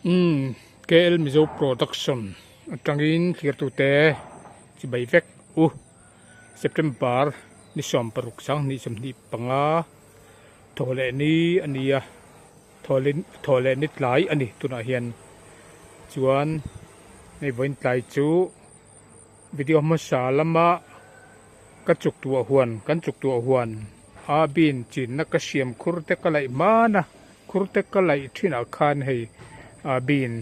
Umm KL Mizo Production atangin thirtute chibai vek u September ni 16 25 thaw leh ni a ni a thaw leh ni tlai a ni tunah hian chuan hei vawiin tlai chu video hmasa lama ka chuk tuah huan kan chuk tuah huan a bin chinna ka siam khur te ka laih hman a khur te ka laih thinah khan hei ah bin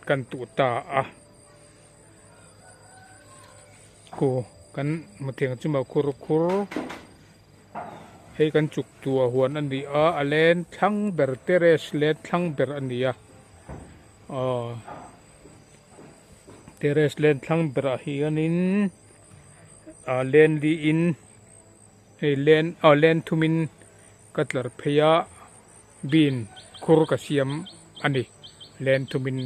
kan tuh ta a khu kan hmu thei ang chu maw khur khur hei kan chuk tuah huan a ni a a len thlang ber terrace len thlang ber a ni a aw terrace len thlang berah hianin ah len liin hei len aw len thumin ka tlar phei a bean khur ka siam a ni len thumin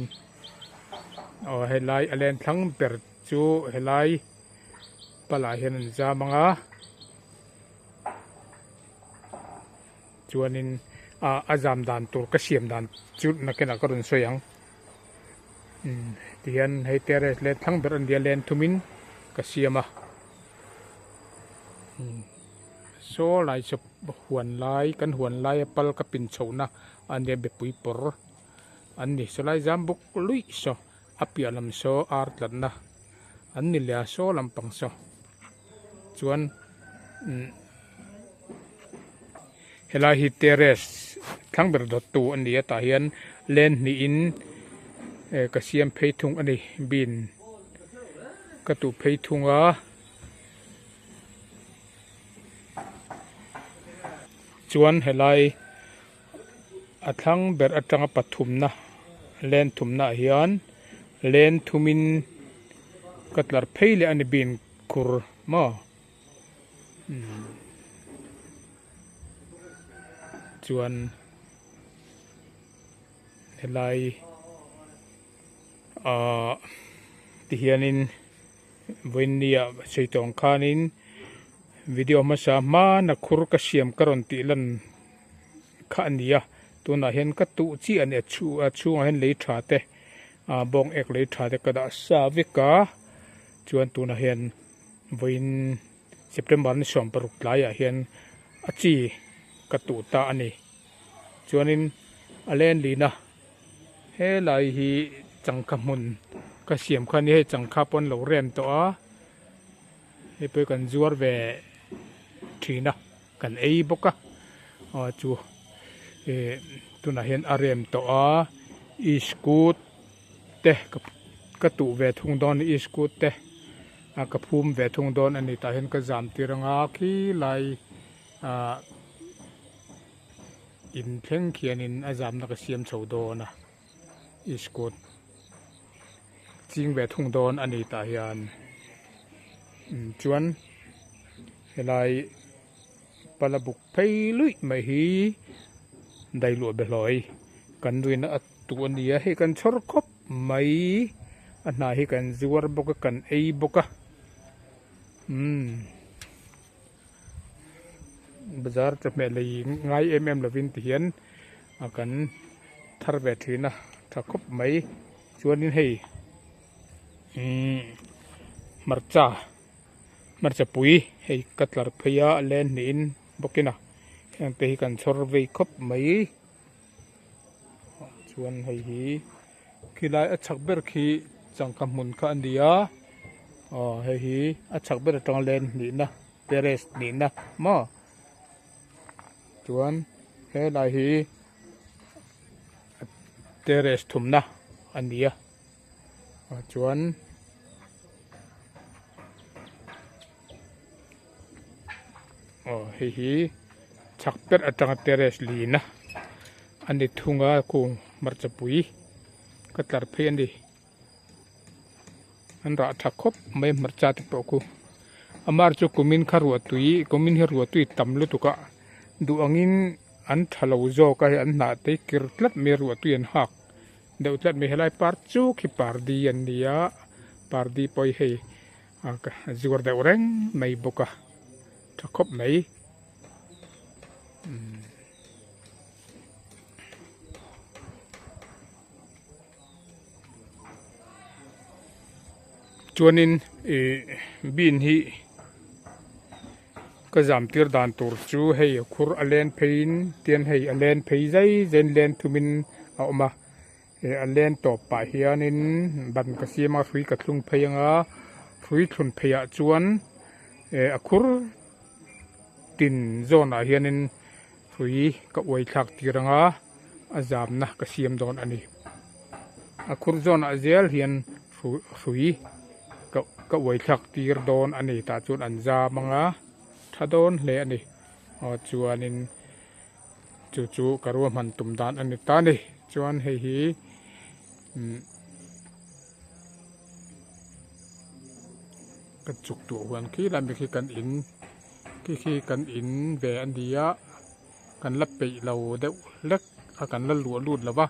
aw helai a len thlang ber chu helai palah hian an zam ang a chuanin ah a zam dan tur ka siam dan chu nakinah ka rawn sawi ang umm tihian hei terrace len thlang ber a nia len thumin ka siam a umm saw lai saw huan lai kan huan laia pal ka pin chhohna a nia bepui pawr an ni saw lai zam bawk luih saw a piah lam saw ar tlatna an ni leh a saw lampang saw chuan umm helai hi terrace thlang ber dawt tu a ni a tah hian len hnihin eh ka siam phei thung a ni bin ka tuh phei thung a chuan helai a thlang ber atanga pathumna len thumna ah hian len thumin ka tlar phei leh a ni bin khur maw chuan helai ahh tihianin vawinia sawi tawh ang khanin video hmasa hmana khur ka siam ka rawn tih lan kha a ni a tunah hian ka tuh chiah a ni a chhungah hian lei tha te ah bawng ek lei tha te ka dah sa vek a chuan tunah hian vawiin September ni 16 tlaiah hian a chi ka tuh ta a ni chuanin a len lin a helai hi changkha hmun ka siam kha a ni hei changkha pawh an lo rem tawh a hei pawh hi kan zuar ve thin a kan ei bawk a aw chu ih tunah hian a rem tawh a iskut te ka tuh ve thung dawn a ni iskut te a ka phum ve thung dawn a ni tah hian ka zam tir anga khilai ah in thleng khianin a zamna ka siam chho dawn a iskut ching ve thung dawn a ni tah hian chuan helai pala buk phei luih mai hi dailuah behlawi kan ruina a tuh a ni a hei kan chhawr khawp mai a hna hi kan zuar bawk a kan ei bawk a umm bazar chawhmeh lei ngai em em lovin ti hian a kan thar ve thin a tha khawp mai chuanin hei umm hmarcha hmarcha pui hei ka tlar phei a a len hnihin bawkin a heng te hi kan chhawr vei khawp mai chuan hei hi khilai a chhak ber khi changkha hmun kha a ni a aw hei hi a chhak ber atanga len hnihna terrace hnihna maw chuan helai hi terrace thumna a ni a chuan aw hei hi chhak ber atanga terrace lin a a ni thung a kung hmarcha pui ka tlar phei a ni an rah tha khawp mai hmarcha te pawh khu amar chu kumin kha ruah tui kumin hi ruah tui tam lutuk a duh angin an tha lo zawk a hei an hnah te hi kir tlat mai a ruah tui an hak deuh tlat mai helai par chu khi pardi an ni a pardi pawh hi hei a zuar deuh reng mai bawk a tha khawp mai umm. Chuanin ih bean hi ka zam tir dan tur chu hei a khur a len pheiin tian hei a len phei zai zaiin len thumin a awm a ih a len tawp pah hianin ban ka siam a hrui ka thlung phei anga hrui thlun phei ah chuan ih a khur tin zawn ah hianin hrui ka uai thlak tir anga a zamna ka siam dawn a ni a khur zawn ah zel hian hrui ka ka uai thlak tir dawn a ni tah chuan an zam anga tha dawn hle a ni aw chuanin chu chu ka ruahman tum dan a ni ta a ni chuan hei hi umm ka chuk duh huan khi lai mi khi kan in khi khi kan in ve a ni a kan la peih lo deuh hlek a kan la luah lut lo va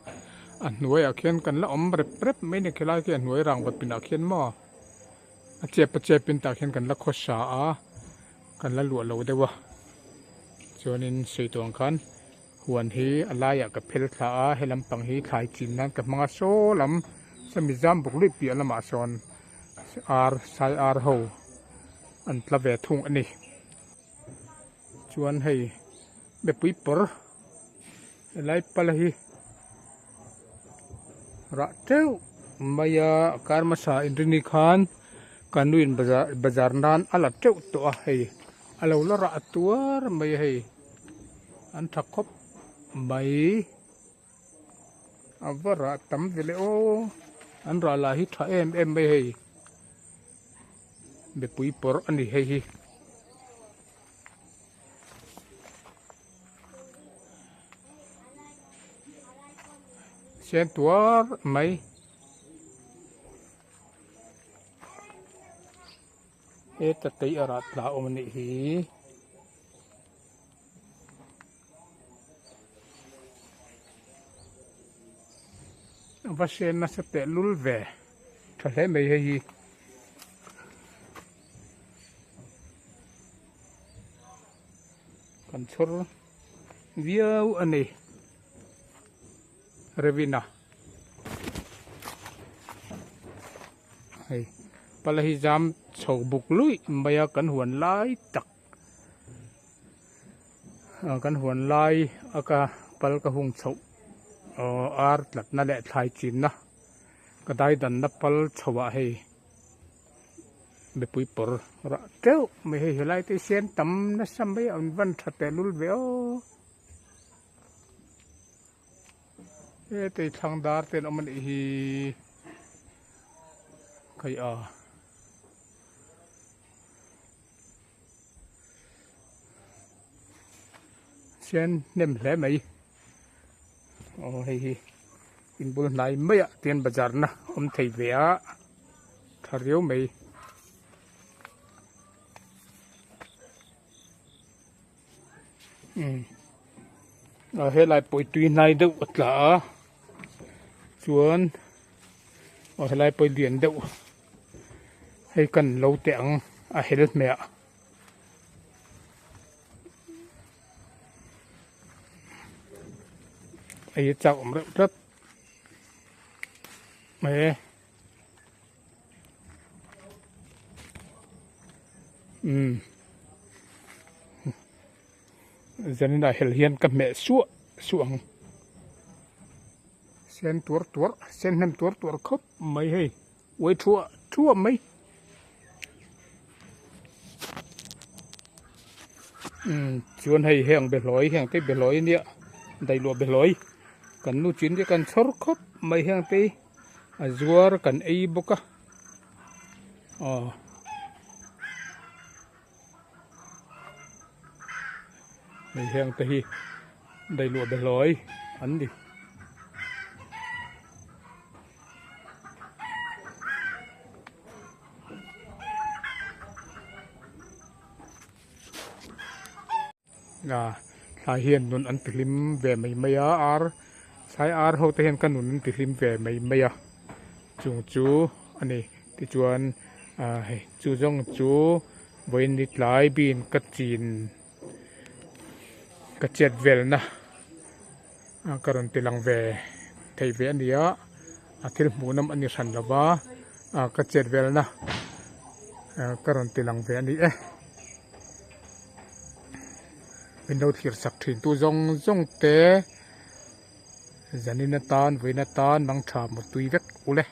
a hnuaiah khian kan la awm rep rep mai a ni khilai khi a hnuai rangva pinah khian maw a chep a chep in tah khian kan la khawsa a kan la luah lo deuh a chuanin sawi tawh ang khan huan hi a laiah ka phel thla a he lampang hi thlai chin nan ka hmang a saw lam sawmi zam bawk luih piah lamah sawn ar sai ar ho an tla ve thung a ni. Chuan hei mipui pawr helai pala hi rah teuh mai a kar hmasa inrini khan ka nu in bazar bazar nan a la teuh tawh a hei a lo la rah tuar mai a hei an tha khawp mai a va rah tam ve le aw an rah lah hi tha em em mai hei. Mipui pawrh a ni hei hi. Sen tuar mai. Heta tei a rah tla awm a nih hi. A va sen nasa teh lul ve tha hle mai hei hi. Kan chhawr viau a ni Revina hei pala hi zam chho buk luih mai a kan huan lai tak. Kan huan lai a ka pal ka hung chhoh ar tlatna leh thlai chinna ka daidanna pal chhoh ah hei mipui pawr rah teuh mai hei helai te hi sen tam nasa mai a an van tha tehlul ve aw hetei thlang dar te an awm a nih hi khai a. Sen hnem hle mai aw hei hi inbul hnai mai ah tian bazar na awm thei ve a tha riau mai. A helai pawh hi tui hnai deuh a tla a chuan aw helai pawh hi lian deuh hei kan lo teh ang a hel hmeh ah hei hi chak awm reuh tlat mai e. Umm zaninah hel hian ka hmeh suah suah ang sen tuar tuar sen hnem tuar tuar khawp mai hei uai thuah thuah mai umm chuan hei heng behlawi heng te behlawi ania dailuah behlawi kan nu chin te kan chhawr khawp mai heng te hi. A zuar kan ei bawk a aw hei heng te hi dailuah behlawi an ni. Thlai hian nun an ti hlim ve mai mai a ar thlai ar ho te hian ka nun an ti hlim ve mai mai a chung chu a ni tichuan ah hei chu zawng chu vawiin ni tlai bin ka chin ka chet velna ka rawn ti lang ve thei ve a ni a a thil hmuh nawm a ni hran lo va ah ka chet velna. Ka rawn ti lang ve a ni e. Min lo thlir sak thin tu zawng zawng te zanin atan vawiin atan mang tha mutui vek ule.